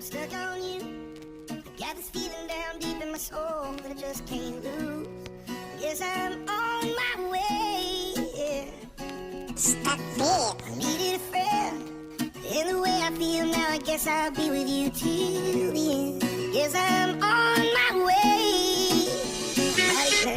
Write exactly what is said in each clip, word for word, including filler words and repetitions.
Stuck on you. Got this feeling down deep in my soul that I just can't lose. Guess I'm on my way, yeah. Stuck, babe. I needed a friend. And the way I feel now, I guess I'll be with you till the end. Guess I'm on my way.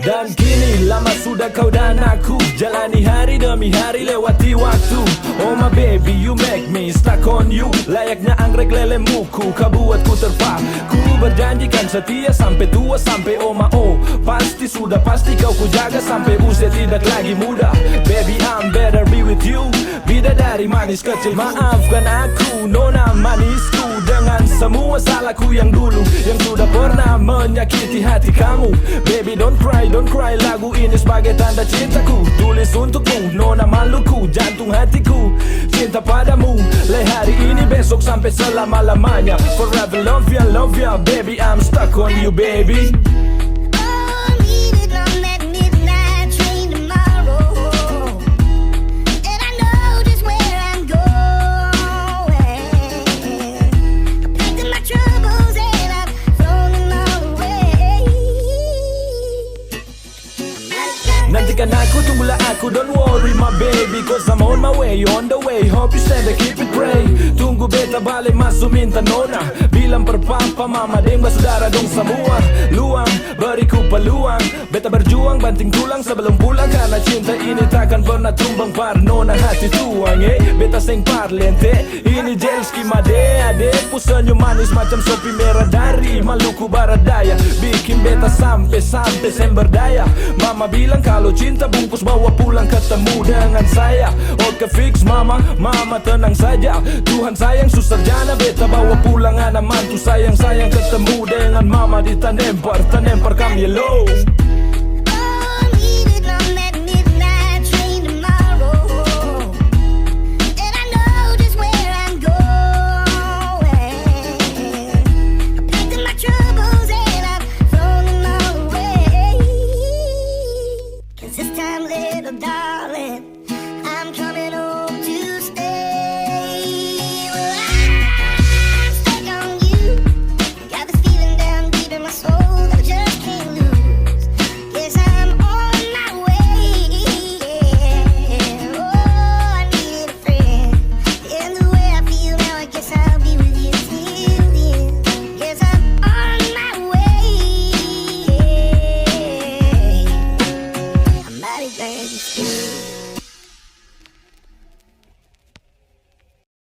Dan kini lama sudah kau dan aku jalani hari demi hari, lewati waktu. Oh my baby, you make me stuck on you. Layaknya anggrek lele muku, kau buat ku terpaku. Berjanjikan setia sampe tua, sampe oma, oh. Pasti, sudah pasti kau ku jaga sampe usia tidak lagi muda. Baby, I'm better be with you. Bidadari manis kecil, maafkan aku, nona manisku, dengan semua salahku yang dulu, yang sudah pernah menyakiti hati kamu. Baby, don't cry, don't cry, lagu ini sebagai tanda cintaku. Tulis untukmu, nona maluku, jantung hatiku, cinta padamu. Mulai hari ini, besok, sampe selama-lamanya. Forever love ya, love ya, baby, I'm stuck on you, baby. Oh, I'm leaving on that midnight train tomorrow. And I know just where I'm going. I packed up my troubles and I've thrown them all away. Nantikan aku, tunggulah aku, don't worry my baby, 'cause I'm on my way, on the way. Hope you stand and keep it pray. Tunggu beta bale maso minta nona, bilang par papa, mama deng basudara dong samua. Luang, beri ku peluang, beta berjuang banting tulang sebelum pulang, karna cinta ini takkan pernah tumbang par nona hati tuang, eh. Beta seng parlente, ini Jelski Made, ade pu senyum manis macam sopi merah dari Maluku Barat Daya, bikin beta sampe-sampe seng berdaya. Mama bilang kalo cinta bungkus bawa pulang ketemu dengan saya. Oke fix mama, mama tenang saja. Tuhan sayang su sarjana, beta bawa pulang ana mantu sayang-sayang ketemu dengan mama di Tanempar, Tanempar kam yellow.